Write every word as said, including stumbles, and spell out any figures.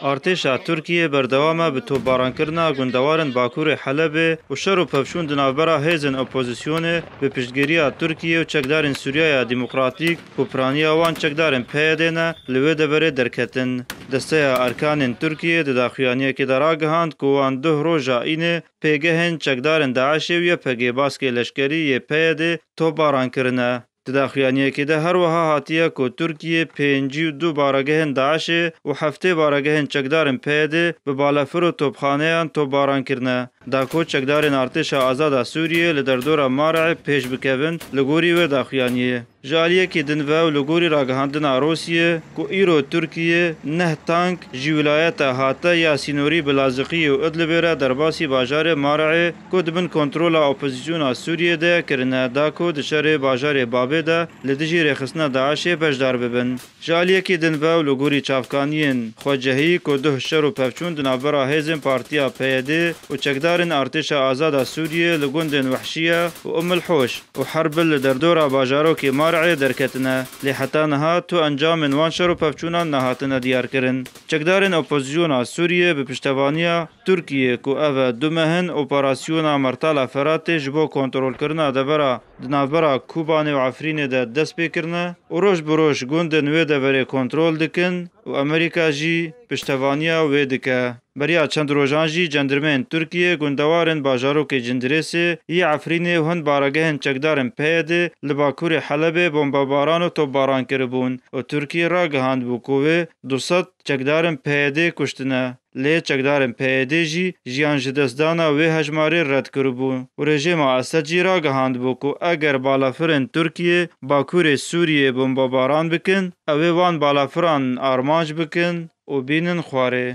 Artêşa Tirkiyê berdewam e bi topbarankirina gundewarên Bakurê Helebê û şer û pevçûn di navbera hêzên opozisyonê bi piştgiriya Tirkiyê û çekdarên Sûriyeya Demokratîk ku piraniya wan çekdarên P Y D ne li wê deverê derketin. Desteya Erkanên Tirkiyê di daxuyaniyekê de ragihand ku wan duh roja înê pêgehên çekdarên DAIŞê û Y P G baskê leşkerî yê P Y D topbaran kirine. Di daxuyaniyekê de her wiha hatiye ku Tirkiye pêncî û du baregehên DAIŞê û heftê baregehên çekdarên P Y D bi balefir û topxaneyan topbaran kirine, da ku çekdarên Artêşa Azad a Sûriyê li derdora Mare'ê pêş bikevin, li gorî wê daxuyaniyê. Ji aliyekî din ve û li gorî ragihandina Rûsiyê ku îro Tirkiye neh tank ji wîlayeta hate ya sînorî bi Laziqiyê û Idlibê re derbasî bajarê Mare'ê ku di bin kontrola opozisyona Sûriyê de kirine, da ku di şerê bajarê Babê de li dijî rêxistina DAIŞê beşdar bibin. Ji aliyekî din ve û li gorî çavkaniyên xwecihî ku duh şer û pevçûn di navbera hêzên Partiya P Y D û çekdarên Artêşa Azad a Sûriyê li gundên Wehşiye û Umil Hoş û Herbil li derdora bajarokê Mare'ê derketine, lê heta niha tu encamên wan şer û pevçûnan nehatine diyarkirin. Çekdarên opozisyona Sûriyê bi piştevaniya Tirkiyê ku ev e du meh in operasyona Mertala Feratê ji bo kontrolkirina devera di navbera Kobanê û Efrînê de dest pê kirine û roj bi roj gundên wê deverê kontrol dikin û Amerîka jî piştevaniya wê dike. Beriya çend rojan jî cendirmeyên Tirkiyê gundewarên bajarokê Cindirêsê yê Efrînê û hin baregehên çekdarên P Y D li bakurê Helebê bombebaran û topbaran kiribûn û Tirkiye ragihandibû ku wê du sed çekdarên P Y D kuştine. Lê çekdarên P Y D jî jiyan ji destdana wê hejmarê red kiribû û rejîma Esed jî ragihandibû ku eger balafirên Tirkiyê bakurê Sûriyê bombebaran bikin, ew ê wan balafiran armanc bikin û bînin xwarê.